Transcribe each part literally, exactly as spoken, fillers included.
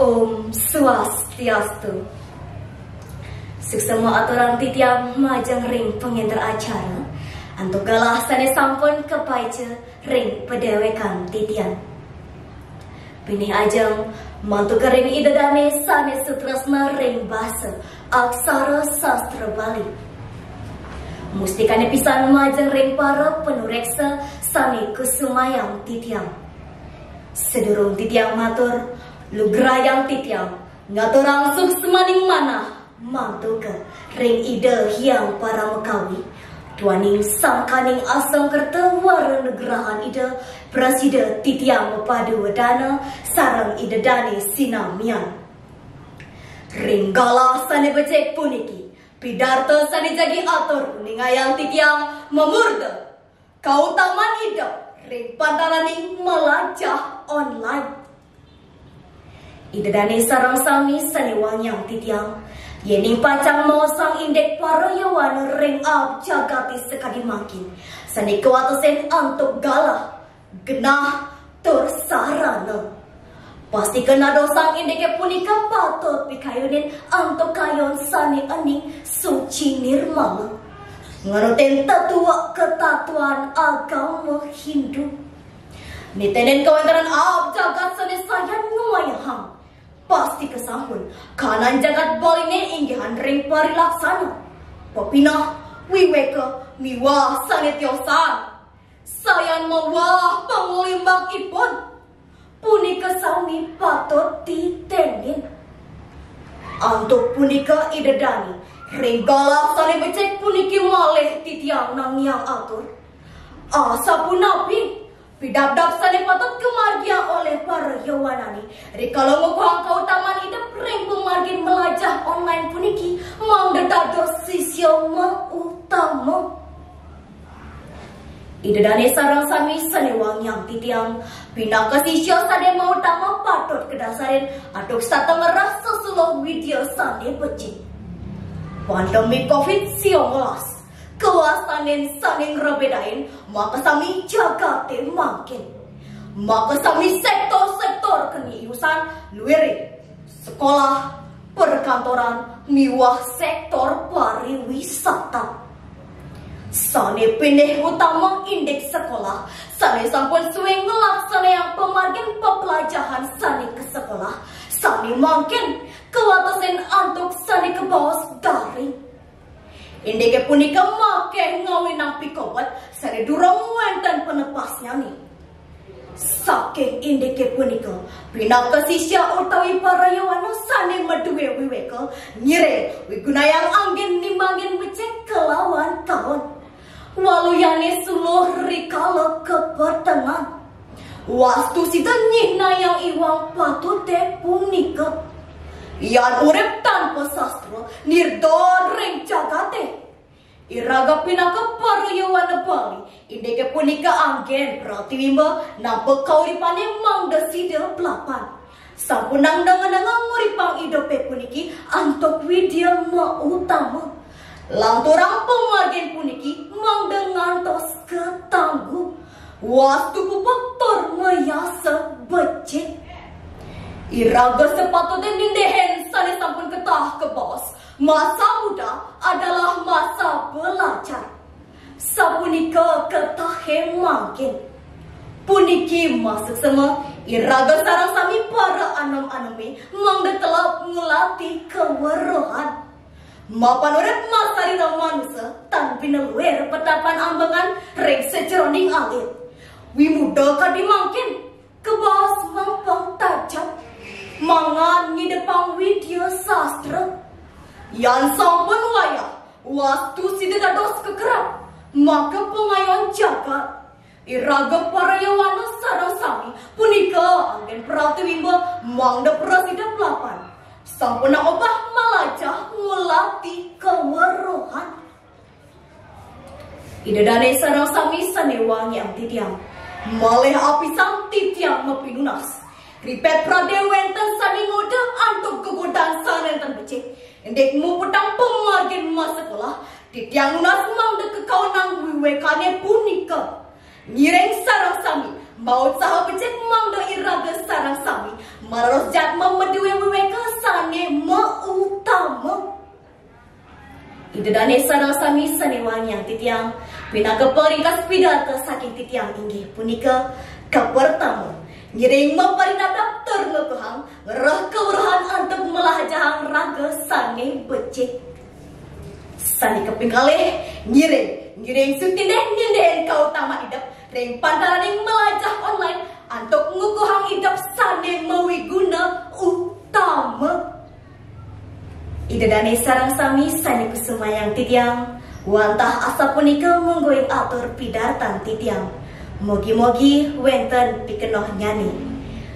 Om Swastiastu. Suksma aturang titiang majeng ring pangenter acara antuk galah sane sampun kapaica ring padewekan titiang. Pinih ajeng mantuk ring Ida dane sane sutresna ring basa aksara sastra Bali. Mustikane pisan majeng ring para panureksa sane kusumayang titiang. Sadurung titiang matur, lugrayang titiang ngaturang suksmaning manah mantuka ring Ida Hyang Paramakawi, duaning sangkaning asung kerta wara nugrahan Ida, prasida titiang mapadu wedana sareng Ida dane sinamian. Ring galah sane becik puniki, pidarta sane jagi atur ningayang titiang mamurda kautaman Ida ring pantaraning malajah online. Ida dane sareng sami sane wangiang titiang, yening pacang maosang indik para yowana ring aab jagate sakadi mangkin, sane kawatesin antuk galah, genah, tur sarana. Pastika nadosang indike punika patut pikayunin antuk kayon sane ening suci nirmala, nganutin tetua ketatuan agama Hindu. Nitenin kawentenan aab jagat sane sayan ngwayahang, pastika sampun kanan jagat Baline inggihan ring parilaksana, pepineh, wiweka, miwah sane tiosan. Sayan mawah panglimbakipun. Punika sami patut titenin. Antuk punika Ida dane, ring galah sane becik puniki malih titiang nangiang atur, asapunapi pidabdab sane patut kamargiang olih para yowanane rikala ngukuhang kautaman Ida ring pamargin malajah online puniki mangda dados sisia mautama. Ida dane sareng sami sane wangiang titiang, pinaka sisia sane mautama patut kadasarin antuk satengah sesuluh widya sane becik. Pandemi covid sembilan belas, kawastanin sane ngrebedain makasami jagate mangkin. Makasami sektor-sektor keni iusan luiring sekolah, perkantoran, miwah sektor pariwisata. Sane pinih utama indik sekolah, sane sampun suwe nglaksanayang pamargin pepelajahan sane ka sekolah, sane mangkin kawatesin antuk sane kabaos daring. Indike punika makeh ngawinang pikobet sane durung wenten penepasnyane. Saking indike punika, pinaka sisia utawi para yowana sane madue wiweka ngiring wigunayang anggen nimbangin becik kalawan kaon. Waluyane suluh rikala kapetengan. Wastu sida nyihnayang iwang patute punika. Yan urip tanpa sastra nirda ring jagate. Iraga pinaka para yowana Bali, indike punika anggen pratiwimba nampek kauripane mangda sida plapan. Sampunang danga-danga nguripang idupe puniki antuk widya mautama. Lanturang pamargin puniki mangda ngantos katanggu. Wastu pupuk tur mayasa becik. Iraga sapatute nindihin sane sampun ketah kabaos, masa muda adalah masa belajar. Sapunika ketahe mangkin. Puniki masuksema iraga sareng sami para anem-aneme mangda telep ngulati kaweruhan. Mapan urip masarira manusa tan bina luir petapan ambengan ring sajeroning alit. Wimuda kadi mangkin, kabaos mempeng tajem, mangan ngidepang widya sastra. Yan sampun wayah, wastu sida dados kekerep, maka pangayon jagat. Iraga para yowana sareng sami punika anggen pratiwimba mangda prasida plapan. Sampunang obah malajah ngulati kaweruhan. Ida dane sareng sami sane wangiang titiang. Malih apisan titiang mapinunas. Ripet prade wenten sane ngoda antuk gegodan sane nenten becik. Indik muputang pamargin masekolah, titiang nunas mangda kakaonang wiwekane punika. Ngiring sareng sami, mautsaha becik mangda iraga sareng sami, mararos jatma madue Ida dane sareng sami sane wangiang titiang, pinaka paringkas pidarta saking titiang inggih punika, kapertama, ngiring maparinadap tur ngukuhang ngrereh kaweruhan antuk melahajahang raga sane becik. Sane kaping kalih, ngiring, ngiring sutindih-nindih kautaman idep ring pantaraning melajah online antuk ngukuhang idep sane mawiguna utama. Ida dane sareng sami sane kusumayang titiang, wantah asapunika mungguing atur pidartan titiang. Mugi-mugi wenten pikenohnyane.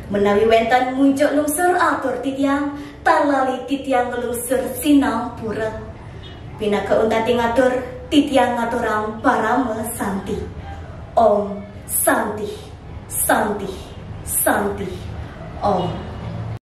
Menawi wenten munjuk lungsur atur titiang, tan lali titiang nglungsur sinampura. Pinaka untating atur, titiang ngaturang parama santi. Om Santi, Santi, Santi, Om.